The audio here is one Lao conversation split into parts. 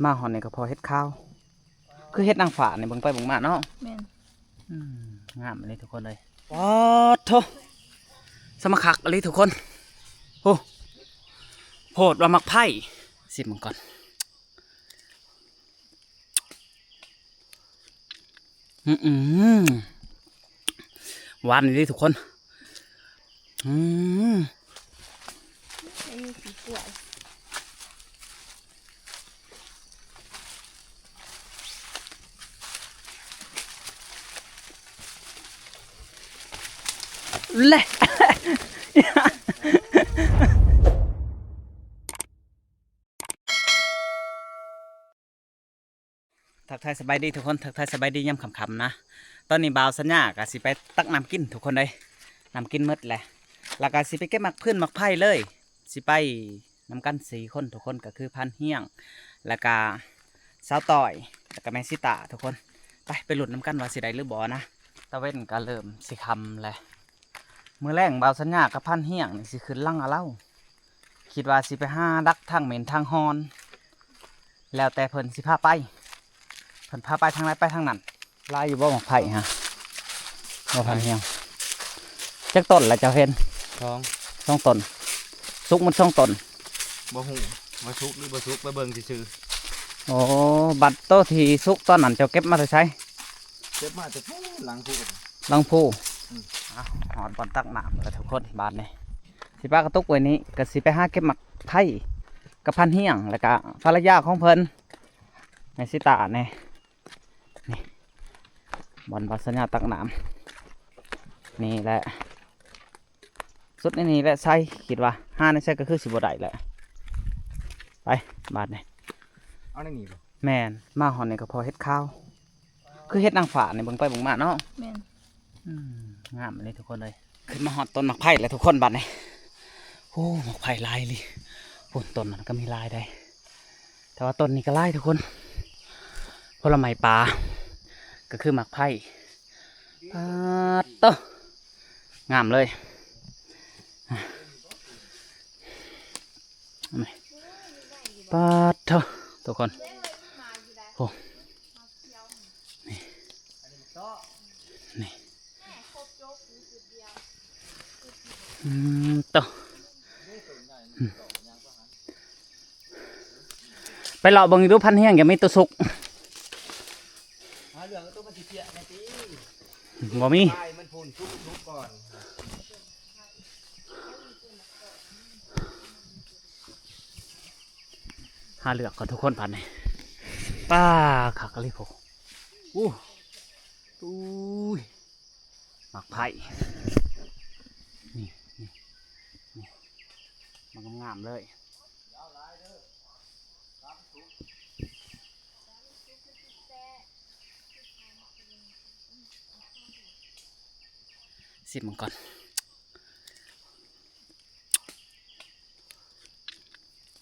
ມາຮອດນີ້ກໍພໍເຫັດຂາວ ຄືເຫັດນາງຟ້ານີ້ ເບິ່ງໄປເບິ່ງມາເນາະ. ແມ່ນ. ອືມ ງາມອີ່ຫຼີທຸກຄົນເອີຍ. ປາດໂທ້ ສະມາຄັກອີ່ຫຼີທຸກຄົນ. ໂອ້ ໂພດວ່າໝາກໄຜ່. ຊິມເບິ່ງກ່ອນ. ອືມ ຫວານອີ່ຫຼີທຸກຄົນ. ອືມ ແລະ ທັກທາຍສະບາຍດີທຸກຄົນ ທັກທາຍສະບາຍດີຍາມຄ່ຳໆນະ. ຕອນນີ້ບ່າວສັນຍາກໍຊິໄປຕັກນ້ຳກິນທຸກຄົນເອີຍ ນ້ຳກິນໝົດແຫຼະ ແລ້ວກໍຊິໄປເກັບໝາກຟືນໝາກໄຜ່ເລີຍ. ຊິໄປນຳກັນສີ່ຄົນທຸກຄົນ ກໍຄືພານຮຽງ ແລ້ວກໍສາວຕ້ອຍ ແລ້ວກໍແມ່ສີຕາທຸກຄົນ. ໄປ ໄປລຸ້ນນຳກັນວ່າຊິໄດ້ຫຼືບໍ່ນະ. ຕາເວັນກໍເລີ່ມຊິຄ່ຳແລ້ວ. ມື້ແລງບ່າວສັນຍາກັບພານຮຽງນີ້ຊິຂຶ້ນຫຼັງອາເລົາ ຄິດວ່າຊິໄປຫາດັກທາງເໝັນທາງຮອນ ແລ້ວແຕ່ເພິ່ນຊິພາໄປ ເພິ່ນພາໄປທາງໃດໄປທາງນັ້ນ. ຫຼາຍຢູ່ບໍ່ໝາກໄຜ່ຮະ? ບໍ່ພານຮຽງ ຈັກຕົ້ນລະເຈົ້າເຫັນ? ສອງ ສອງຕົ້ນ. ສຸກໝົດສອງຕົ້ນ? ບໍ່ຮູ້ວ່າສຸກຫຼືບໍ່ສຸກ ໄປເບິ່ງຊື່ໆ. ໂອ້ ບັດໂຕທີ່ສຸກຕອນນັ້ນເຈົ້າເກັບມາແຕ່ໃສ? ເກັບມາແຕ່ພຸ້ນຫຼັງພູ ຫຼັງພູ. ອືມ ອ່ະ ຮອດບ່ອນຕັກນ້ຳແລ້ວທຸກຄົນ. ບາດນີ້ຊິປາກະຕຸກໄວ້ນີ້ ກະຊິໄປຫາເກັບໝາກໄຜ່ກັບພານຮຽງ ແລ້ວກະພັນລະຍາຂອງເພິ່ນ ແມ່ສີຕານີ້. ນີ້ ບ່ອນບ່າວສັນຍາຕັກນ້ຳ ນີ້ແຫຼະ ສຸດໃນນີ້ແຫຼະໄຊ ຄິດວ່າຫາໃນໃສກໍຄືຊິບໍ່ໄດ້ແຫຼະ. ໄປ ບາດນີ້ ເອົາໃນນີ້ບໍ່? ແມ່ນ. ມາຮອດນີ້ກໍພໍເຫັດຂາວ ຄືເຫັດນາງຟ້ານີ້ ເບິ່ງໄປເບິ່ງມາເນາະ. ແມ່ນ. ອືມ ງາມອີ່ຫຼີທຸກຄົນເອີຍ. ຂຶ້ນມາຮອດຕົ້ນໝາກໄຜ່ແລ້ວທຸກຄົນ ບາດນີ້. ໂອ້ ໝາກໄຜ່ຫຼາຍອີ່ຫຼີ ພຸ້ນ ຕົ້ນນັ້ນກໍມີຫຼາຍໃດ. ແຕ່ວ່າຕົ້ນນີ້ກໍຫຼາຍທຸກຄົນ ຜົນລະໄມ້ປ່າ ກໍຄືໝາກໄຜ່. ປາດໂທ້ ງາມເລີຍ. ປາດໂທ້ ທຸກຄົນ ໂອ້ ນີ້ ນີ້ ອືມ ໂຕ ອືມ ໄປເລາະເບິ່ງຢູ່ດູ ພັນຮຽງ ຢາກມີໂຕສຸກ. ຫາເລື່ອງຕົວມັນຊິເພຍແດ່ຕິ ບໍ່ມີ ປາຍມັນພຸ້ນ ສຸກ ສຸກກ່ອນ. ຫາເລືອກກ່ອນທຸກຄົນ ບາດນີ້. ປ້າ ຄັກອີ່ຫຼີພຸ້ນ ອູ້ ອຸ້ຍ ໝາກໄຜ່ ນີ້ ນີ້ ນີ້ ມັນງາມໆເລີຍ. ຊິມມັນກ່ອນ.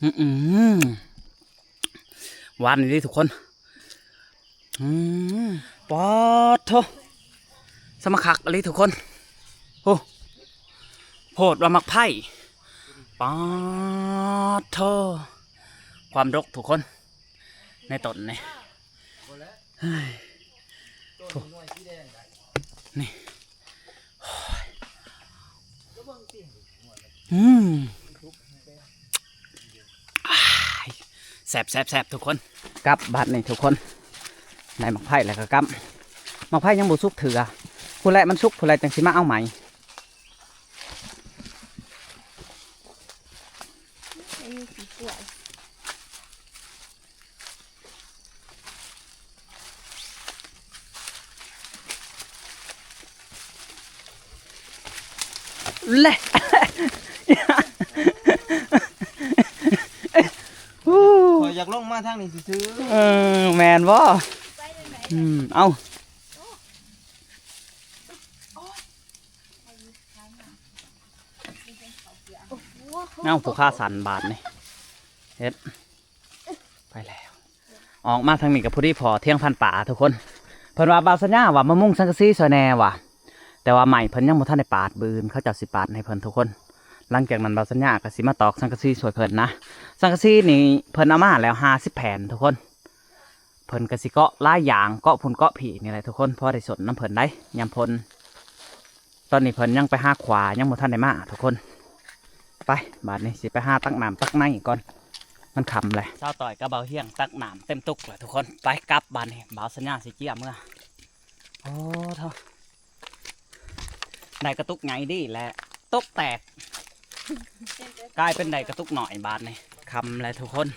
ອືມ ຫວານອີ່ຫຼີທຸກຄົນ. ອືມ ປາດໂທ້ ສະມາຄັກອີ່ຫຼີທຸກຄົນ. ໂອ້ ໂພດວ່າໝາກໄຜ່ ປາດໂທ້ ຄວາມດົກທຸກຄົນ ໃນຕົ້ນນີ້ ເຮີ້ຍ ນີ້ ໂອ້ຍ ອືມ ອ້າຍ ແຊບໆໆ ທຸກຄົນ. ກັບບາດນີ້ທຸກຄົນ ໄດ້ໝາກໄຜ່ແລ້ວກໍກັບ. ໝາກໄຜ່ຍັງບໍ່ສຸກເທື່ອ ພຸ້ນແຫຼະ ມັນສຸກພຸ້ນແຫຼະ ຈັ່ງຊິມາເອົາໃໝ່. ແລະ ໂອ້ ຂ້ອຍຢາກລົງມາທາງນີ້ຊື່ໆ. ເອີ ແມ່ນບໍ່? ອືມ ເອົ້າ ເອົ້າ ຜູ້ຂ້າສັນບາດນີ້ ເຮັດ ໄປແລ້ວ. ອອກມາທາງນີ້ກໍພໍດີພໍ້ທຽງພັນປາທຸກຄົນ. ເພິ່ນວ່າ ບ່າວສັນຍາວ່າມາມຸງສັງກະສີຊ່ອຍແດ່ວ່າ ແຕ່ວ່າໄມ້ເພິ່ນຍັງບໍ່ທັນໄດ້ປາດ ມື້ອື່ນເຂົາເຈົ້າຊິປາດໃຫ້ເພິ່ນທຸກຄົນ. ຫຼັງຈາກນັ້ນ ບ່າວສັນຍາກໍຊິມາຕອກສັງກະສີຊ່ວຍເພິ່ນນະ. ສັງກະສີນີ້ເພິ່ນເອົາມາແລ້ວຫ້າສິບແຜ່ນທຸກຄົນ. ເພິ່ນກໍຊິເກາະຫຼາຍຢ່າງ ເກາະພຸ້ນເກາະພີ້ນີ້ແຫຼະທຸກຄົນ ພໍໄດ້ສົນນຳເພິ່ນໄດ໋ຍາມຝົນ. ຕອນນີ້ເພິ່ນຍັງໄປຫາຂວ້າ ຍັງບໍ່ທັນໄດ້ມາທຸກຄົນ. ໄປ ບາດນີ້ຊິໄປຫາຕັກນ້ຳຕັກໃນກ່ອນ ມັນຄ່ຳແລ້ວ. ສາວຕ້ອຍກັບບ່າວຮຽງຕັກນ້ຳເຕັມຕຸກແລ້ວທຸກຄົນ. ໄປກັບບາດນີ້ ບ່າວສັນຍາຊິເຈຍເມືອ. ໂອ້ ໂທ້ ໄດ້ກະຕຸກໃຫຍ່ດີແຫຼະ ຕົກແຕກ ກາຍເປັນໄດ້ກະຕຸກນ້ອຍບາດນີ້. ຄ່ຳແລ້ວທຸກຄົນ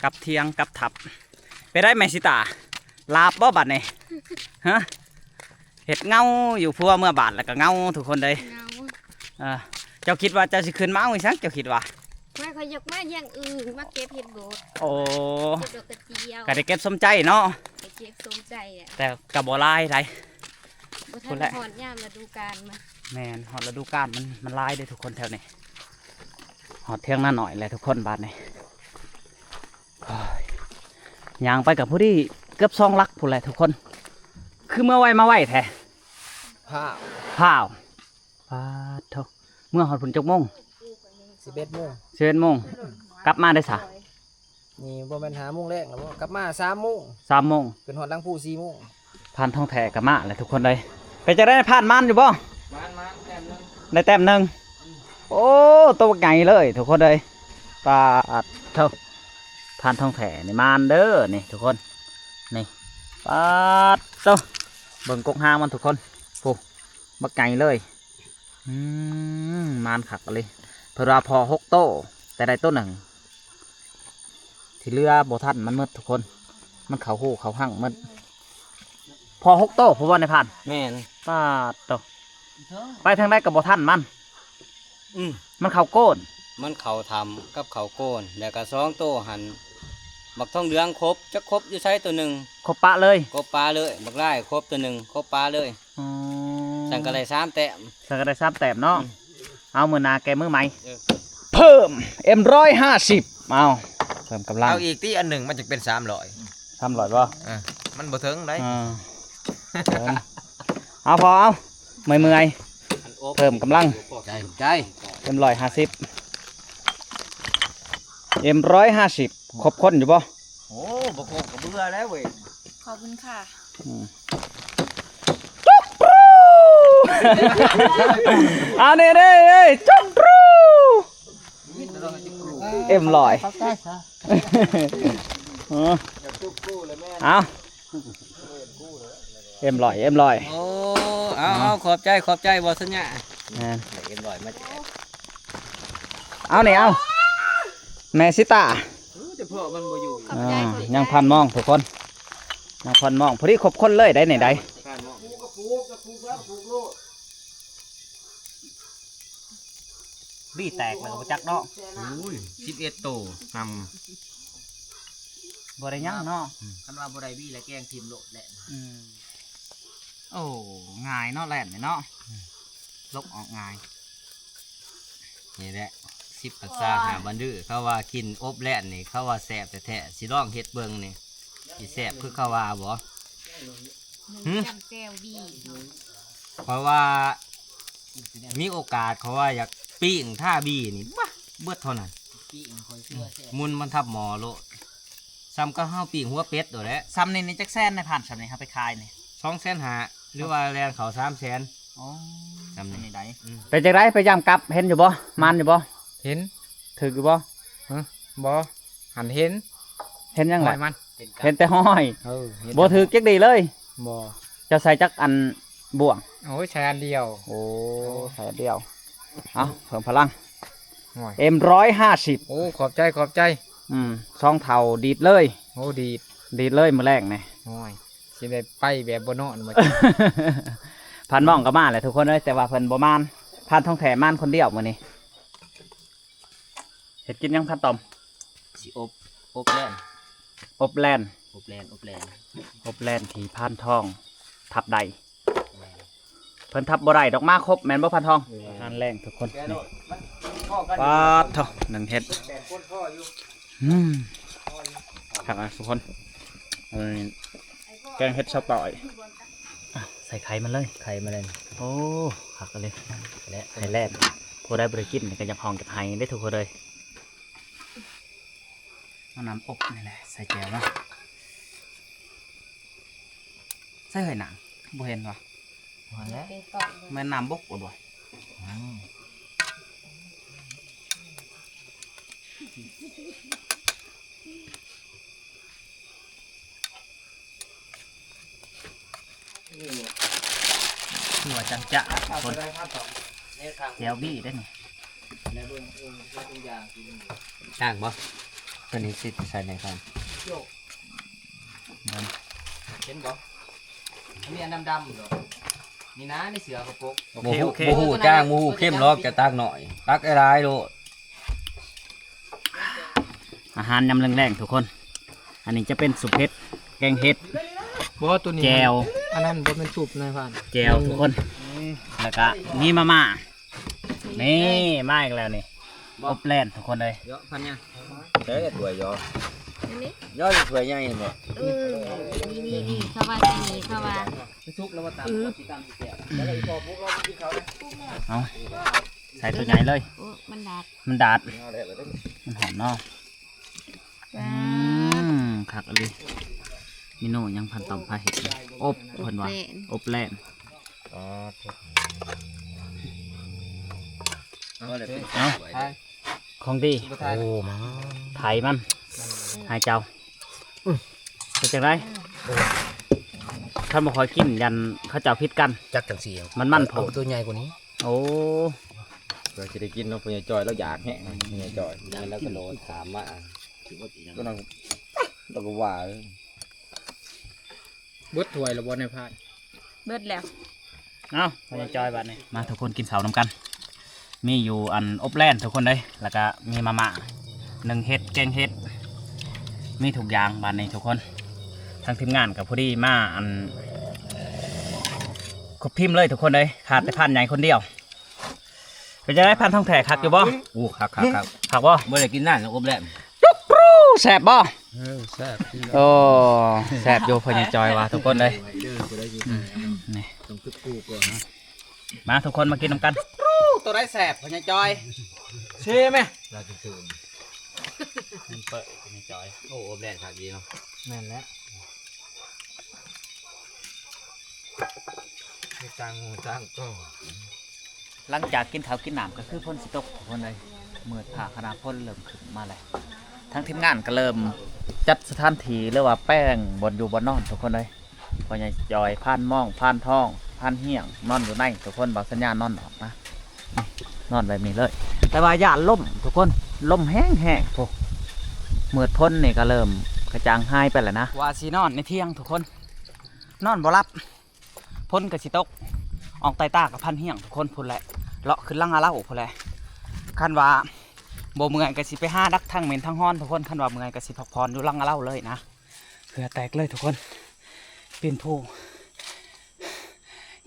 ກັບທຽງກັບທັບ. ເປັນໃດແມ່ສີຕາ ຫຼາບບໍ່ບາດນີ້? ຮະ ເຮັດເຫງົາຢູ່ ຜົວເມືອບ້ານແລ້ວກໍເຫງົາທຸກຄົນເດ້. ເຫງົາ ເອີ ເຈົ້າຄິດວ່າເຈົ້າຊິຂຶ້ນມາເອົາອີ່ຫຍັງ ເຈົ້າຄິດວ່າ? ຂ້ອຍ ຂ້ອຍຢາກມາຢ່າງອື່ນ ມາເກັບເຫັດບົດ. ໂອ້ ເກັບດອກກະຈຽວ ກໍໄດ້ເກັບສົມໃຈເນາະ. ໄດ້ເກັບສົມໃຈແຫຼະ ແຕ່ກໍບໍ່ຫຼາຍໃດ໋ ບໍ່ທັນ ພຸ້ນແຫຼະ ຮອດຍາມລະດູການມັນ. ແມ່ນ ຮອດລະດູການມັນ ມັນຫຼາຍເດ້ທຸກຄົນແຖວນີ້. ຮອດຖຽງນານ້ອຍແລ້ວທຸກຄົນບາດນີ້. ໂອ້ຍ ຍ່າງໄປກໍພໍດີເກືອບສອງຫຼັກພຸ້ນແຫຼະທຸກຄົນ. ຄືເມືອໄວມາໄວແທ້ ພ້າວ ພ້າວ. ປາດໂທ້ ເມືອຮອດພຸ້ນຈັກໂມງ? ສິບເອັດໂມງ ສິບເອັດໂມງ. ກັບມາໄດ້ສະ? ນີ້ບໍ່ແມ່ນຫ້າໂມງແລງແລ້ວບໍ່? ກັບມາສາມໂມງ ສາມໂມງ ຂຶ້ນຮອດຫຼັງພູສີ່ໂມງ. ພານທອງແທ້ກໍມາແລ້ວທຸກຄົນເອີຍ. ເປັນຈັ່ງໃດ ພານ ມານຢູ່ບໍ່? ມານ ມານ ແຕ້ມໜຶ່ງ ໄດ້ແຕ້ມໜຶ່ງ. ໂອ້ ໂຕບັກໃຫຍ່ເລີຍທຸກຄົນເອີຍ. ປາດໂທ້ ພານທອງແທ້ນີ້ມານເດີນີ້ທຸກຄົນ. ນີ້ ປາດໂທ້ ເບິ່ງກົກຫາງມັນທຸກຄົນ ໂອ້ ບັກໃຫຍ່ເລີຍ. ອືມ ມານຄັກອີ່ຫຼີ. ເພິ່ນວ່າພໍ້ຫົກໂຕ ແຕ່ໄດ້ໂຕໜຶ່ງ ທີ່ເຫຼືອບໍ່ທັນມັນໝົດທຸກຄົນ ມັນເຂົ້າຮູເຂົ້າຮັງໝົດ. ພໍ້ຫົກໂຕພຸ້ນບໍ່ນາຍພານ? ແມ່ນ. ປາດໂທ້ ໄປທາງໃດກໍບໍ່ທັນມັນ. ອືມ ມັນເຂົ້າໂກ້ນ ມັນເຂົ້າຖ້ຳກັບເຂົ້າໂກ້ນ. ແລ້ວກໍສອງໂຕຫັ້ນ ບັກທອງເຫຼືອງຄົບ ຈັກຄົບຢູ່ໃສໂຕໜຶ່ງ ຄົບປະເລີຍ ຄົບປະເລີຍ. ບັກລາຍຄົບໂຕໜຶ່ງ ຄົບປະເລີຍ. ອໍ ຊັ້ນກໍໄດ້ສາມແຕ້ມ ຊັ້ນກໍໄດ້ສາມແຕ້ມເນາະ. ອືມ ເອົາ ມື້ໜ້າແກ້ມືໃໝ່. ເອີ ເພີ່ມ ເອັມຮ້ອຍຫ້າສິບ ເອົາ ເພີ່ມກຳລັງ. ເອົາອີກຕິ ອັນໜຶ່ງມັນຈະເປັນສາມຮ້ອຍ ສາມຮ້ອຍບໍ່? ເອີ ມັນບໍ່ເຖິງໄດ໋. ເອີ ເອົາ ພໍ ເອົາ ເມື່ອຍໆ ເພີ່ມກຳລັງ. ໃຈ ໃຈ ເອັມຮ້ອຍຫ້າສິບ ເອັມຮ້ອຍຫ້າສິບ ຄົບຄົນຢູ່ບໍ່? ໂອ້ ບໍ່ຄົບກໍເບື່ອແລ້ວເວີຍ. ຂອບຄຸນຄ່ະ. ອືມ ຈຸກຮູ ເອົາ ນີ້ໆ ຈຸກຮູ ເອັມຮ້ອຍ. ຂອບໃຈ. ເອີ ເອົາ ເອັມຮ້ອຍ ເອັມຮ້ອຍ. ໂອ້ ເອົາ ເອົາ ຂອບໃຈ ຂອບໃຈ ບໍ່ສັນຍາ. ແມ່ນ ເອັມຮ້ອຍມາແຈກ. ເອົານີ້ ເອົາ ແມ່ສີຕາ. ເອີ ແຕ່ພໍ່ມັນບໍ່ຢູ່. ຂອບໃຈ ອ່າ ຂອບໃຈ. ຍັງພັນມອງທຸກຄົນ ຍັງພັນມອງ ພໍດີຄົບຄົນເລີຍໄດ໋ນີ້ໄດ໋. ບີແຕກແລ້ວກໍບໍ່ຈັກເນາະ. ໂອ້ຍ ສິບເອັດໂຕນຳ ບໍ່ໄດ້ຫຍັງເນາະ. ອືມ ຄັນວ່າບໍ່ໄດ້ບີແລ້ວແກງຖິ້ມໂລດແຫຼະ. ອືມ ໂອ້ ງ່າຍເນາະ ແລ່ນນີ້ເນາະ. ອືມ ຫຼົກອອກງ່າຍ. ນີ້ແຫຼະ ສິບພັນສາ ຫ້າບັນດື ເຂົາວ່າກິນອົບແລ່ນນີ້ ເຂົາວ່າແຊບແທ້ໆ. ຊິລອງເຮັດເບິ່ງນີ້ ຊິແຊບຄືເຂົາວ່າບໍ່? ຫຶ? ຈຳແຈ່ວບີເນາະ. ເພາະວ່າມີໂອກາດ ເຂົາວ່າຢາກປີ້ງທາບີນີ້ ບາ ເບິດເທົ່ານັ້ນ. ປີ້ງຂ້ອຍເຊື່ອແຊບ. ໝຸນມັນທັບໝໍ້ໂລດ. ສ່ຳກັບເຮົາປີ້ງຫົວເປັດໂດດແຫຼະ. ສ່ຳນີ້ນີ້ຈັກແສນນາຍພັນ? ສ່ຳນີ້ເຮົາໄປຂາຍນີ້ ສອງແສນຫ້າ ຫຼືວ່າແລ່ນເຂົ້າສາມແສນ. ອໍ ສ່ຳນີ້ ສ່ຳນີ້ໃດ໋. ອືມ ເປັນຈັ່ງໃດ ໄປຢາມກັບ ເຫັນຢູ່ບໍ່? ໝານຢູ່ບໍ່? ເຫັນ. ຖືກຢູ່ບໍ່? ຮະ ບໍ່ ຫັ້ນເຫັນ. ເຫັນຫຍັງລະ? ຫ້ອຍມັນ. ເຫັນແຕ່ຫ້ອຍ. ເອີ ເຫັນແຕ່ຫ້ອຍ. ບໍ່ຖືກຈັກດີເລີຍ? ບໍ່. ເຈົ້າໃສ່ຈັກອັນ ບ່ວງ? ໂອ້ຍ ໃສ່ອັນດຽວ. ໂອ້ ໃສ່ອັນດຽວ. ເອົາ ເພີ່ມພະລັງ. ໂອ້ຍ ເອັມຮ້ອຍຫ້າສິບ. ໂອ້ ຂອບໃຈ ຂອບໃຈ. ອືມ ສອງເທົ່າດີດເລີຍ. ໂອ້ ດີດ ດີດເລີຍມື້ແລງນີ້. ໂອ້ຍ ຊິໄດ້ໄປແບບບໍ່ນອນມື້. ພັນມອງກໍມາແຫຼະທຸກຄົນເອີຍ ແຕ່ວ່າເພິ່ນບໍ່ມານ. ພັນທອງແທ້ມານຄົນດຽວມື້ນີ້. ເຮັດກິນຫຍັງ ພັນຕ້ອມ? ຊິອົບ ອົບແລ່ນ ອົບແລ່ນ ອົບແລ່ນ ອົບແລ່ນ ອົບແລ່ນທີ່ພານທອງທັບໄດ້. ແມ່ນ ເພິ່ນທັບບໍ່ໄດ້ດອກ ມາຄົບແມ່ນບໍ່ ພານທອງ? ແມ່ນ ອາຫານແລງທຸກຄົນ. ປາດໂທ້ ໜຶ້ງເຫັດ. ອືມ ຄັກນະທຸກຄົນ. ເອີ ແກງເຫັດສະຕອຍ. ອ່ະ ໃສ່ໄຂ່ມັນເລີຍ ໄຂ່ມາແລ້ວ. ໂອ້ ຄັກອີ່ຫຼີ ແລະ ໄຂ່ແລ່ນ. ຜູ້ໃດບໍ່ໄດ້ກິນກໍຢາກຮ້ອງຢາກໄຫ້ເດ້ທຸກຄົນເອີຍ. ເອົານ້ຳອົບນີ້ແຫຼະໃສ່ແຈ່ວເນາະ. ໃສ່ເຮີຍໜາງ ບໍ່ເຫັນຫວາ? ບໍ່ເຫັນແລ້ວ. ແມ່ນນ້ຳບົກບໍ່? ອືມ ຫົວຈັງຈະ ຄົນ ແຈ່ວບີ້ເດ້ນີ້. ຕ່າງບໍ່? ຕົວນີ້ຊິໃສ່ໃນກັນ ເຫັນບໍ່? ມັນມີອັນດຳໆດອກ ນີ້ນະ ໃນເສື້ອກະໂປກ. ໂອເຄ ໂອເຄ ບໍ່ຮູ້ຈາງ ບໍ່ຮູ້ເຄັມດອກ ຈະຕັກໜ້ອຍ ຕັກຫຼາຍໆໂລດ. ອາຫານຍາມແລງໆທຸກຄົນ ອັນນີ້ຈະເປັນຊຸບເຫັດ ແກງເຫັດ ບໍ່ ຕົວນີ້ ແຈ່ວ ອັນນັ້ນບໍ່ແມ່ນຊຸບນາຍພານ ແຈ່ວທຸກຄົນ ແລ້ວກະມີມາມ່າ ນີ້ ມາອີກແລ້ວນີ້ ອົບແລ່ນທຸກຄົນເອີຍ. ເຍາະພັນຍາ ໃສ່ຖ້ວຍເຍາະ ອັນນີ້ ເຍາະຖ້ວຍໃຫຍ່ເຫັນບໍ່? ເອີ ນີ້ໆໆ ເຂົາວ່າ ນີ້ເຂົາວ່າ ສຸກແລ້ວວ່າຕຳ ອືມ ຊິຕຳຊິແຈ່ວ ແລ້ວອີ່ພໍ່ປຸກເຮົາກິນເຂົ້າເດ້. ເອົາ ໃສ່ຕົວໃຫຍ່ເລີຍ ໂອ້ ມັນດາດ ມັນດາດ ມັນຫອມເນາະ. ອືມ ຄັກອີ່ຫຼີ ເມນູຫຍັງພັນຕ້ອມພາເຮັດ ອົບ ເພິ່ນວ່າ ອົບແລ່ນ ເອົາ ຂອງດີ ໂອ້ ມາ ໄຖມັນ ໃຫ້ເຈົ້າ ເປັນຈັ່ງໃດ? ຄັນບໍ່ຄ່ອຍກິນ ຢ້ານເຂົາເຈົ້າຜິດກັນ ຈັກຈັ່ງຊີ້ ມັນມັນໂພດ ເອົາຕົວໃຫຍ່ກວ່ານີ້. ໂອ້ ເພື່ອຊິໄດ້ກິນເນາະ ພໍ່ໃຫຍ່ຈອຍລາວຢາກແຮງ ພໍ່ໃຫຍ່ຈອຍ ແລ້ວກໍໂດດຂ້າມມາ ລາວກໍວ່າ ເບິດຖ້ວຍແລ້ວບໍ່ນາຍພານ? ເບິດແລ້ວ. ເອົ້າ ພໍ່ໃຫຍ່ຈອຍບາດນີ້ ມາທຸກຄົນກິນເຂົ້ານຳກັນ ມີຢູ່ອັນອົບແລ່ນທຸກຄົນເດ້ ແລ້ວກະມີມາມ່າ ໜຶ້ງເຫັດ ແກງເຫັດ ມີທຸກຢ່າງບາດນີ້ທຸກຄົນ. ທາງທີມງານກໍພໍດີມາອັນຄົບທີມເລີຍທຸກຄົນເດ້ ຂາດແຕ່ພານໃຫຍ່ຄົນດຽວ. ເປັນຈັ່ງໃດ ພານທອງແທ້ ຄັກຢູ່ບໍ່? ໂອ້ ຄັກໆໆ ຄັກບໍ່? ບໍ່ໄດ້ກິນນານ ອົບແລ່ນ ຈຸກຮູ ແຊບບໍ່? ເອີ ແຊບ ໂອ້ ແຊບຢູ່ ພໍ່ໃຫຍ່ຈອຍວ່າທຸກຄົນເດ້. ອືມ ນີ້ ຕ້ອງຄືກູກ່ອນນະ. ມາທຸກຄົນມາກິນນຳກັນ. ໂຕໃດແຊບ ພໍ່ໃຫຍ່ຈອຍ ຊີມແມະ. ລາວຈະຕື່ນ ມັນເປີດ ພໍ່ໃຫຍ່ຈອຍ. ໂອ້ ອົບແລ່ນຄັກດີເນາະ. ແມ່ນແລ້ວ ມີຕ່າງໝູ່ຕ່າງໂຕ. ຫຼັງຈາກກິນເຂົ້າກິນນ້ຳກໍຄືຝົນຊິຕົກທຸກຄົນເອີຍ ມືດຟ້າຂະນາ ຝົນເລີ່ມຂຶ້ນມາແລ້ວ. ທາງທີມງານກໍເລີ່ມຈັດສະຖານທີ່ ຫຼືວ່າແປງບ່ອນຢູ່ບ່ອນນອນທຸກຄົນເອີຍ. ພໍ່ໃຫຍ່ຈອຍ ພານມອງ ພານທອງ ພານຮຽງ ນອນຢູ່ໃນທຸກຄົນ ບ່າວສັນຍານອນນອກນະ ນອນແບບນີ້ເລີຍ. ແຕ່ວ່າຢ້ານລົມທຸກຄົນ ລົມແຮງໆ ໂອ້ ມືດຝົນນີ້ກໍເລີ່ມກະຈ່າງຫາຍໄປແລ້ວນະ. ວ່າຊິນອນໃນທຽງທຸກຄົນ ນອນບໍ່ຫຼັບ ຝົນກໍຊິຕົກ ອອກໄຕ່ຕາກັບພັນຮຽງທຸກຄົນ ພຸ້ນແຫຼະ ເລາະຂຶ້ນຫຼັງອາເລົາພຸ້ນແຫຼະ. ຄັນວ່າບໍ່ເມື່ອຍກໍຊິໄປຫາດັກທັງເໝັນທັງຮ້ອນທຸກຄົນ ຄັນວ່າເມື່ອຍກໍຊິພັກຜ່ອນຢູ່ຫຼັງອາເລົາເລີຍນະ. ເຫື່ອແຕກເລີຍທຸກຄົນ ປີນພູ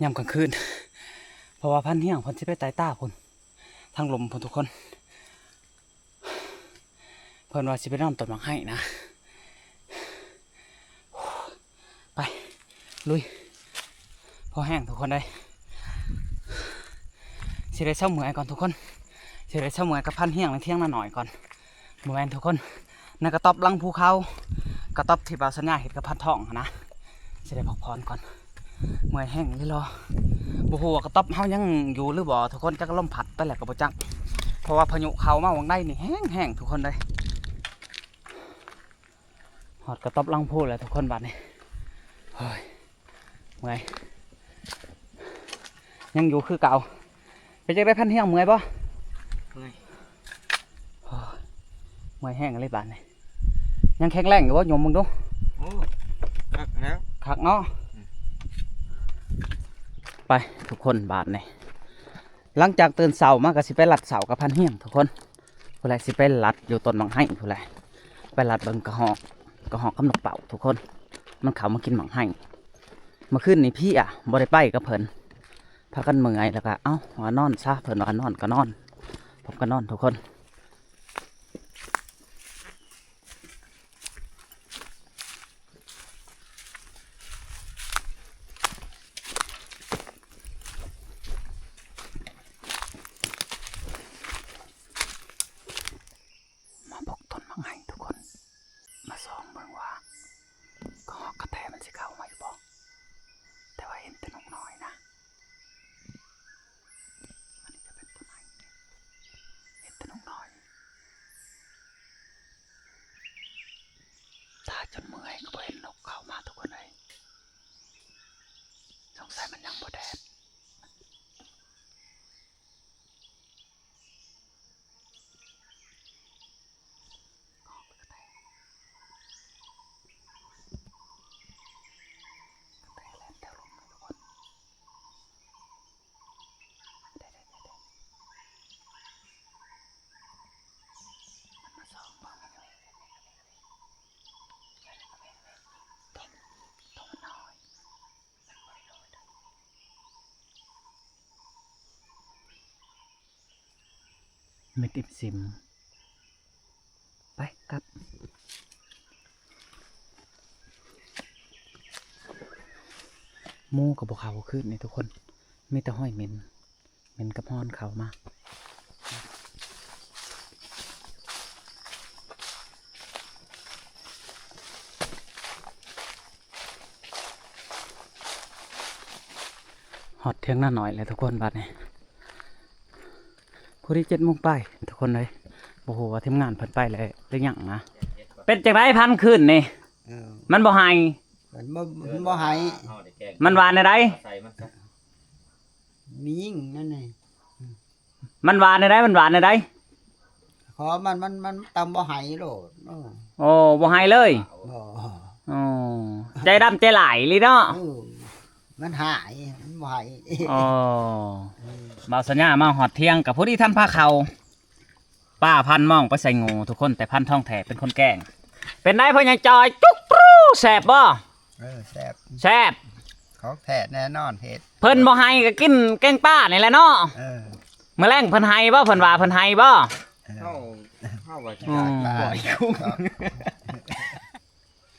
ຍາມກາງຄືນ ເພາະວ່າພັນຮຽງເພິ່ນຊິໄປໄຕ່ຕາພຸ້ນ ທາງລຸ່ມພຸ້ນທຸກຄົນ. ເພິ່ນວ່າຊິໄປນອນຕົ້ນໝາກໄຮນະ. ໄປ ລຸຍ ພໍແຮງທຸກຄົນເອີຍ. ຊິໄດ້ເຊົາເມື່ອຍກ່ອນທຸກຄົນ ຊິໄດ້ເຊົາເມື່ອຍກັບພັນຮຽງໃນທຽງນານ້ອຍກ່ອນ. ບໍ່ແມ່ນທຸກຄົນ ໃນກະຕ໊ອບຫຼັງພູເຂົາ ກະຕ໊ອບທີ່ບ່າວສັນຍາເຮັດກັບພັນທອງຫັ້ນນະ. ຊິໄດ້ພັກຜ່ອນກ່ອນ ເມື່ອຍແຮງອີ່ຫຼີ. ບໍ່ຮູ້ວ່າກະຕ໊ອບເຮົາຍັງຢູ່ຫຼືບໍ່ທຸກຄົນ ຈັກລົມພັດໄປແລ້ວກໍບໍ່ຈັກ ເພາະວ່າພາຍຸເຂົ້າມາຫວ່າງໃດນີ້ແຮງໆ ທຸກຄົນເອີຍ. ຮອດກະຕ໊ອບຫຼັງພູແລ້ວທຸກຄົນບາດນີ້. ໂອ້ຍ ເມື່ອຍ ຍັງຢູ່ຄືເກົ່າ. ເປັນຈັ່ງໃດພັນຮຽງ ເມື່ອຍບໍ່? ເມື່ອຍ ໂອ້ຍ ເມື່ອຍແຮງເລີຍບາດນີ້. ຍັງແຂງແຮງຢູ່ບໍ່? ຍົມເບິ່ງດູ. ໂອ້ ຄັກແລ້ວ ຄັກເນາະ. ອືມ ໄປທຸກຄົນບາດນີ້ ຫຼັງຈາກຕື່ນເຊົ້າມາກໍຊິໄປລັດເຊົ້າກັບພັນຮຽງທຸກຄົນ. ພຸ້ນແຫຼະ ຊິໄປລັດຢູ່ຕົ້ນໝາກໄຮພຸ້ນແຫຼະ ໄປລັດເບິ່ງກະຮອກ ກະຮອກກັບນົກເປົ້າທຸກຄົນ ມັນເຂົ້າມາກິນໝາກໄຮ. ເມື່ອຄືນນີ້ເພຍ ບໍ່ໄດ້ໄປກັບເພິ່ນ ພາກັນເມື່ອຍ ແລ້ວກໍ ເອົ້າ ວ່ານອນຊະ ເພິ່ນວ່ານອນກໍນອນ ຜົມກໍນອນທຸກຄົນ. ອງເບິ່ງວ່າກະຮອກກະແຕມັນຊິເຂົ້າມາຢູ່ບໍ່ ແຕ່ວ່າເຫັນແຕ່ນົກນ້ອຍນະ. ອັນນີ້ກະເປັນຕົ້ນໄມ້ ເຫັນແຕ່ນົກນ້ອຍ ຖ້າຈົນເມື່ອຍກະບໍ່ເຫັນນົກເຂົ້າມາທຸກຄົນເອີຍ. ສົງໄສມັນຍັງບໍ່ແດດ. ເມັດອີ່ມຊິມ ໄປກັບ ໝູກະບໍ່ເຂົ້າຄືນນີ້ທຸກຄົນ ມີແຕ່ຮອຍເໝັນ ເໝັນກັບຮອນເຂົ້າມາ. ຮອດຖຽງນານ້ອຍແລ້ວທຸກຄົນ ບາດນີ້ພໍດີເຈັດໂມງປາຍທຸກຄົນເອີຍ. ບໍ່ຮູ້ວ່າທີມງານເພິ່ນໄປແລ້ວ ຫຼືຍັງນະ. ເປັນຈັ່ງໃດພັນຄືນນີ້? ເອີ ມັນບໍ່ໄຫ້ ມັນບໍ່ ມັນບໍ່ໄຫ້ ມັນວ່າແນວໃດ? ມີຍິງນັ້ນນີ້ ມັນວ່າແນວໃດ? ມັນວ່າແນວໃດ? ຂໍມັນ ມັນ ມັນຕ້ອງບໍ່ໄຫ້ໂລດ. ໂອ້ ໂອ້ ບໍ່ໄຫ້ເລີຍ? ບໍ່ ໂອ້ ໃຈດຳໃຈຫຼາຍອີ່ຫຼີເນາະ. ເອີ ມັນຫາຍ ມັນບໍ່ໄຫ້. ໂອ້ ເອີ ບ່າວສັນຍາມາຮອດຖຽງກະພໍດີທັນພາເຂົ້າ. ປ້າພັນມອງໄປໃສ່ງູທຸກຄົນ ແຕ່ພັນທອງແທ້ເປັນຄົນແກງ. ເປັນໃດພໍ່ໃຫຍ່ຈ່ອຍ? ຈຸກກຣູ ແຊບບໍ່? ເອີ ແຊບ ແຊບ ຂອງແທ້ແນ່ນອນເຮັດ. ເພິ່ນບໍ່ໃຫ້ກະກິນແກງປານີ້ແຫຼະເນາະ. ເອີ ມື້ແລງເພິ່ນໃຫ້ບໍ່? ເພິ່ນວ່າເພິ່ນໃຫ້ບໍ່? ເອີ ເຮົາ ເຮົາວ່າ ອືມ ປາ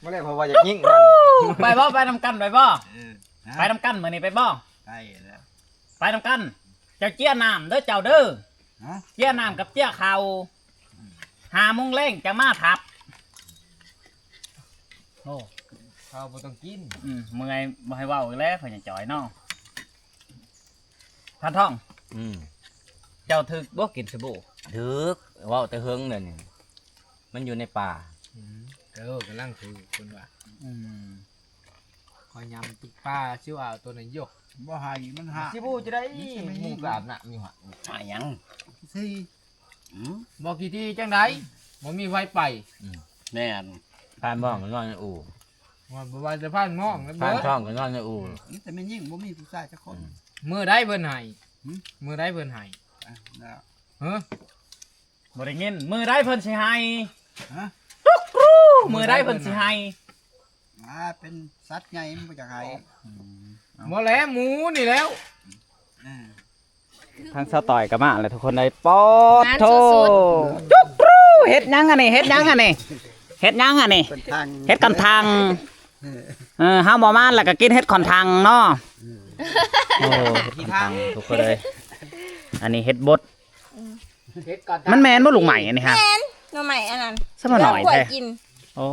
ມື້ແລງເພິ່ນວ່າຢາກຍິງ ໄປບໍ່? ໄປນຳກັນໄປບໍ່? ເອີ ໄປນຳກັນມື້ນີ້ໄປບໍ່? ໄປແລ້ວ ໄປນຳກັນ. ເຈົ້າເຈຍນ້ຳເດີເຈົ້າເດີ. ຮະ? ເຈຍນ້ຳກັບເຈຍເຂົ້າ. ຫ້າໂມງແລງຈັ່ງມາທັບ. ໂອ້ ເຂົ້າບໍ່ຕ້ອງກິນ. ອືມ ເມື່ອຍ ບໍ່ໃຫ້ເວົ້າອີກແລ້ວ ພໍ່ໃຫຍ່ຈ່ອຍເນາະ. ທ່ານທອງ ອືມ ເຈົ້າຖືກບໍ່ກິນສະບູ? ຖືກ ເວົ້າແຕ່ເຫິງແລ້ວນີ້ ມັນຢູ່ໃນປ່າ. ອືມ ເອີ ກຳລັງຖືກເພິ່ນວ່າ. ອືມ ຂ້ອຍຍຳຕິດປາຊິວ່າເອົາໂຕນັ້ນຢູ່. ບໍ່ໃຫ້ມັນຫາ ຊິບໍ່ຈະໄດ້ ມັນຊິໄດ້ ໝູ່ໄປອາບນ້ຳຢູ່ຫັ້ນ. ຫາຫຍັງ? ຊິ ອືມ ບໍ່ຂີ້ຖີ່ຈັ່ງໃດ ບໍ່ມີໃຜໄປ. ອືມ ແມ່ນ ພານໝອງກະນອນໃນອູ່. ວ່າບໍ່ວ່າແຕ່ພານໝອງນະ ພານທອງກະນອນໃນອູ່. ມີແຕ່ແມ່ຍິງ ບໍ່ມີຜູ້ຊາຍຈັກຄົນ. ອືມ ມື້ໃດເພິ່ນໃຫ້? ຫຶ? ມື້ໃດເພິ່ນໃຫ້? ອ່ະ ແລ້ວ ຮະ? ບໍ່ໄດ້ຍິນ ມື້ໃດເພິ່ນຊິໃຫ້? ຮະ? ຈຸກກຣູ ມື້ໃດເພິ່ນຊິໃຫ້? ອ່າ ເປັນສັດໃຫຍ່ມັນບໍ່ຢາກໃຫ້. ອືມ ບໍ່ແຫຼະ ໝູນີ້ແລ້ວ. ເອີ ທາງສາວຕ້ອຍກະມາແລ້ວທຸກຄົນເອີຍ. ປາດໂທ້ ຈຸກກຣູ ເຮັດຫຍັງອັນນີ້? ເຮັດຫຍັງອັນນີ້? ເຮັດຫຍັງອັນນີ້? ເຮັດກອນຖັງ. ເອີ ເຮົາບໍ່ມາແລ້ວກະກິນເຫັດກອນຖັງເນາະ. ໂອ້ ເຫັດກອນຖັງທຸກຄົນເອີຍ. ອັນນີ້ເຫັດບົດ. ມັນແມ່ນບໍ່ລູກໃໝ່ອັນນີ້ຮະ? ແມ່ນ ໜໍ່ໃໝ່ອັນນັ້ນ ສະມາໜ້ອຍແທ້. ໂອ້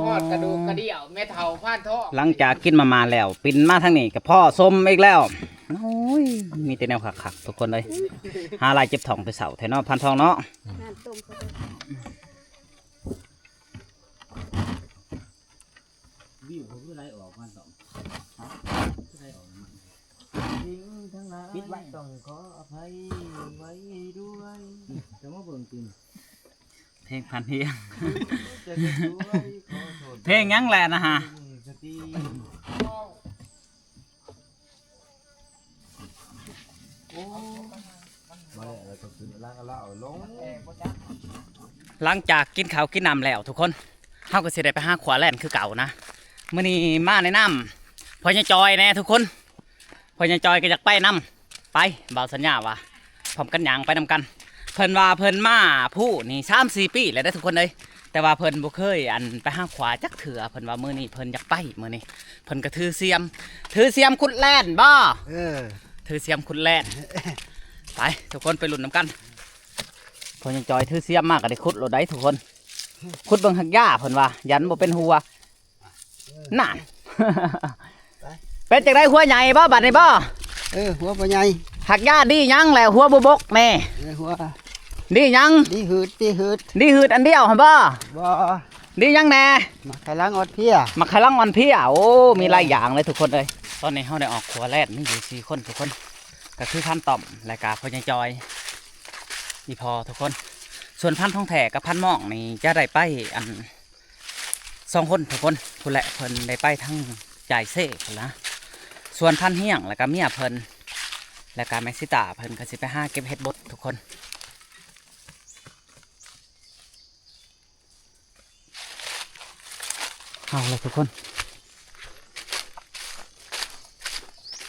ຮອດກະດູກກະດ່ຽວ ແມ່ເຖົ້າພານທອງ. ຫຼັງຈາກກິນມາມ່າແລ້ວ ປິ່ນມາທາງນີ້ກະພໍ້ສົ້ມອີກແລ້ວ. ໂອ້ຍ ມີແຕ່ແນວຄັກໆ ທຸກຄົນເອີຍ. ຫາລາຍເຈັບທ້ອງແຕ່ເຊົ້າແທ້ເນາະ ພານທອງເນາະ. ວິວເຂົາຄືໄຫຼອອກມາຕ້ອງ ຄືໄຫຼອອກມາ. ສິ່ງທັງຫຼາຍຕ້ອງຂໍອະໄພໄວ້ດ້ວຍ. ຈະມາເບິ່ງຕິ ເພງພັນຮຽງ ຈະສວຍ ຂໍໂທດ ເພງຫຍັງແຫຼະນະຮະ? ສະຕິ ໂອ້ ມາແລ້ວ ແລ້ວກໍຂຶ້ນລາກະລາເອົາລົງ. ຫຼັງຈາກກິນເຂົ້າກິນນ້ຳແລ້ວທຸກຄົນ ເຮົາກໍຊິໄດ້ໄປຫາຂົວແລ່ນຄືເກົ່ານະ. ມື້ນີ້ມາແນະນຳພໍ່ໃຫຍ່ຈ່ອຍແດ່ທຸກຄົນ. ພໍ່ໃຫຍ່ຈ່ອຍກໍຢາກໄປນຳ. ໄປ ບ່າວສັນຍາວ່າ ພ້ອມກັນຍ່າງໄປນຳກັນ. ເພິ່ນວ່າເພິ່ນມາພູນີ້ສາມສີ່ປີແລ້ວເດ້ທຸກຄົນເອີຍ. ແຕ່ວ່າເພິ່ນບໍ່ເຄີຍ ອັນ ໄປຫາຂວາຈັກເທື່ອ. ເພິ່ນວ່າມື້ນີ້ເພິ່ນຢາກໄປ ມື້ນີ້ເພິ່ນກໍຖືສຽມ ຖືສຽມຂຸດແລ່ນບໍ? ເອີ ຖືສຽມຂຸດແລ່ນ. ໄປ ທຸກຄົນໄປລຸ້ນນຳກັນ. ພໍ່ໃຫຍ່ຈ່ອຍຖືສຽມມາກໍໄດ້ຂຸດໂລດໄດ໋ທຸກຄົນ. ຂຸດເບິ່ງຮາກຫຍ້າເພິ່ນວ່າ ຢ້ານບໍ່ເປັນຫົວ. ນັ້ນ ເປັນຈັ່ງໃດ ຫົວໃຫຍ່ບໍ່ບາດນີ້ບໍ່? ເອີ ຫົວບໍ່ໃຫຍ່. ຮາກຫຍ້າດີຫຍັງແຫຼະ ຫົວບໍ່ບົກແນ່? ເອີ ຫົວ ດີຫຍັງ? ດີຫືດ ດີຫືດ. ດີຫືດອັນດຽວຫັ້ນບໍ່? ບໍ່. ດີຫຍັງແນ່? ໝາກໄຂ່ຫຼັງອ່ອນເພຍ. ໝາກໄຂ່ຫຼັງອ່ອນເພຍ. ໂອ້ ມີຫຼາຍຢ່າງເລີຍທຸກຄົນເອີຍ. ຕອນນີ້ເຮົາໄດ້ອອກຂົວແລ່ນ ມີຢູ່ສີ່ຄົນທຸກຄົນ ກໍຄືພັນຕ້ອມ ແລະກະພໍ່ໃຫຍ່ຈອຍ ອີ່ພໍ່ທຸກຄົນ. ສ່ວນພັນທອງແທ້ກັບພັນມອງນີ້ຈະໄດ້ໄປອັນ ສອງຄົນທຸກຄົນ ພຸ້ນແຫຼະ ເພິ່ນໄດ້ໄປທາງຈ່າຍເຊພຸ້ນລະ. ສ່ວນພັນຮຽງ ແລ້ວກະເມຍເພິ່ນ ແລ້ວກະແມ່ສີຕາ ເພິ່ນກໍຊິໄປຫາເກັບເຫັດບົດທຸກຄົນ. ເອົາລະທຸກຄົນ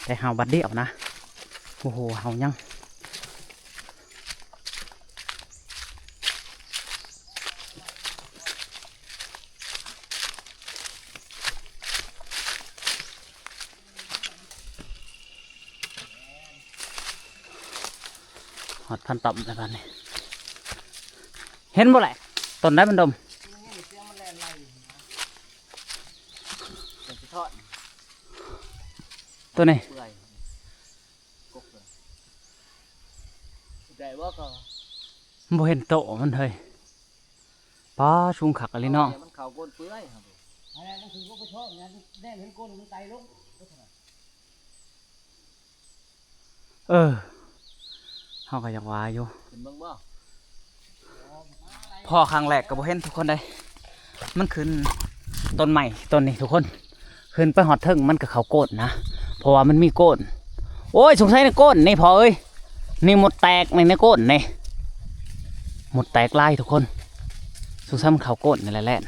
ໄດ້ເຫົ່າບັດດຽວນະ. ໂອ້ໂຫ ເຫົ່າຍັງ. ຮອດພັນຕ້ອມແລ້ວບາດນີ້ ເຫັນບໍ່ແຫຼະ ຕົ້ນໃດມັນດົມ. ໂຕນີ້ ໄດ້ບໍ່ກໍ ບໍ່ເຫັນໂຕມັນເຮີ້ຍ. ປ້າ ສູງຄັກອີ່ຫຼີເນາະ. ມັນເຂົ້າກົ້ນເປື່ອຍ ອັນນັ້ນມັນຄືບໍ່ໄປທ້ອງ ແນມເຫັນກົ້ນມັນໄຕລົງ. ເອີ ເຮົາກໍຢາກວ່າຢູ່ ຂຶ້ນເບິ່ງບໍ່? ພໍ້ຄັ້ງແລກກໍບໍ່ເຫັນທຸກຄົນເດ້. ມັນຂຶ້ນຕົ້ນໄມ້ຕົ້ນນີ້ທຸກຄົນ. ຂຶ້ນໄປຮອດເທິງມັນກໍເຂົ້າໂກ້ນນະ ເພາະວ່າມັນມີໂກ້ນ. ໂອ້ຍ ສົງໄສໃນໂກ້ນນີ້ພໍ່ເອີຍ ນີ້ມົດແຕກໃນ ໃນໂກ້ນນີ້ ມົດແຕກຫຼາຍທຸກຄົນ. ສົງໄສມັນເຂົ້າໂກ້ນນີ້ແຫຼະ ແລ່ນ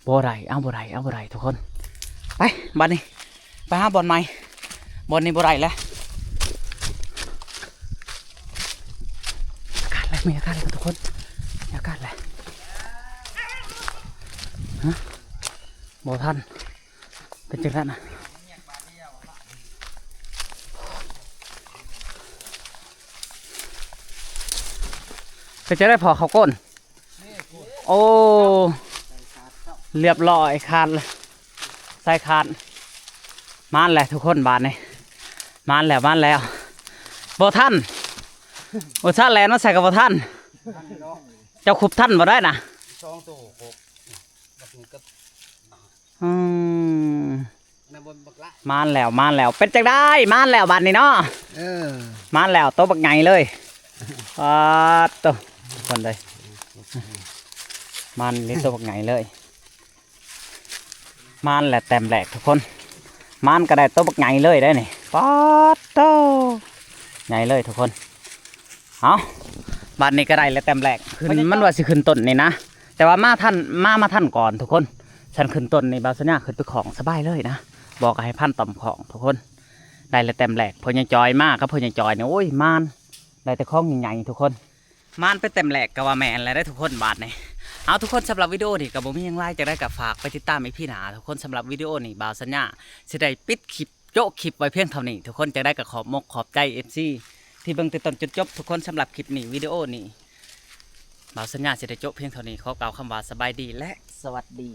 ບໍ່ໄດ້ ເອົາບໍ່ໄດ້ ເອົາບໍ່ໄດ້ທຸກຄົນ. ໄປ ບາດນີ້ໄປຫາບ່ອນໃໝ່ ບ່ອນນີ້ບໍ່ໄດ້ແລ້ວ. ອາກາດແລ້ວ ມີອາກາດແລ້ວທຸກຄົນ ມີອາກາດແລ້ວ. ຮະ ບໍ່ທັນ ເປັນຈັ່ງຊັ້ນນະ. ເປັນຈັ່ງໃດພໍ່ ເຂົ້າກົ້ນ? ໂອ້ ລຽບລ້ອຍ ຂາດ ສາຍຂາດ. ມາແລ້ວທຸກຄົນ ບາດນີ້ ມາແລ້ວ ມາແລ້ວ. ບໍ່ທັນ ອຸດສ່າແລ່ນມາໃສ່ກໍບໍ່ທັນ. ເຈົ້າຄຸບທັນບໍ່ໄດ້ນະ ສອງໂຕຄົບ. ອືມ ມາແລ້ວ ມາແລ້ວ. ເປັນຈັ່ງໃດ ມາແລ້ວບາດນີ້ເນາະ. ເອີ ມາແລ້ວ ໂຕບັກໃຫຍ່ເລີຍ. ປາດໂຕ ທຸກຄົນເອີຍ ມາແລ້ວ ໂຕບັກໃຫຍ່ເລີຍ. ມາແລ້ວ ແຕ້ມແລກທຸກຄົນ ມາກໍໄດ້ໂຕບັກໃຫຍ່ເລີຍໄດ໋ນີ້. ປາດໂຕ ໃຫຍ່ເລີຍທຸກຄົນ. ເອົາ ບາດນີ້ກໍໄດ້ແລ້ວແຕ້ມແລກ. ມັນວ່າຊິຂຶ້ນຕົ້ນນີ້ນະ ແຕ່ວ່າມາທັນ ມາ ມາທັນກ່ອນທຸກຄົນ. ສັນຂຶ້ນຕົ້ນນີ້ ບ່າວສັນຍາຂຶ້ນໄປຂອງສະບາຍເລີຍນະ ບໍ່ກໍໃຫ້ພັນຕ້ອມຂອງທຸກຄົນ. ໄດ້ແລ້ວແຕ້ມແລກ ພໍ່ໃຫຍ່ຈອຍມາກັບພໍ່ໃຫຍ່ຈອຍນີ້ ໂອ້ຍ ມານ ໄດ້ແຕ່ຂອງໃຫຍ່ໆທຸກຄົນ. ມານໄປແຕ້ມແລກກໍວ່າແມ່ນແລ້ວເດ້ທຸກຄົນ ບາດນີ້. ເອົາ ທຸກຄົນ ສຳລັບວິດີໂອນີ້ກໍບໍ່ມີຫຍັງຫຼາຍ ຈັ່ງໃດກໍຝາກໄປຕິດຕາມອີພີໜ້າທຸກຄົນ. ສຳລັບວິດີໂອນີ້ ບ່າວສັນຍາຊິໄດ້ປິດຄລິບ ໂຈະຄລິບໄວ້ພຽງເທົ່ານີ້ທຸກຄົນ. ຈັ່ງໃດກໍຂອບມົກຂອບໃຈ ເອັຟຊີ ທີ່ເບິ່ງແຕ່ຕົ້ນຈົນຈົບທຸກຄົນ. ສຳລັບຄລິບນີ້ ວິດີໂອນີ້ ບ່າວສັນຍາຊິໄດ້ໂຈະພຽງເທົ່ານີ້. ຂໍກ່າວຄຳວ່າສະບາຍດີ ແລະ ສະຫວັດດີ.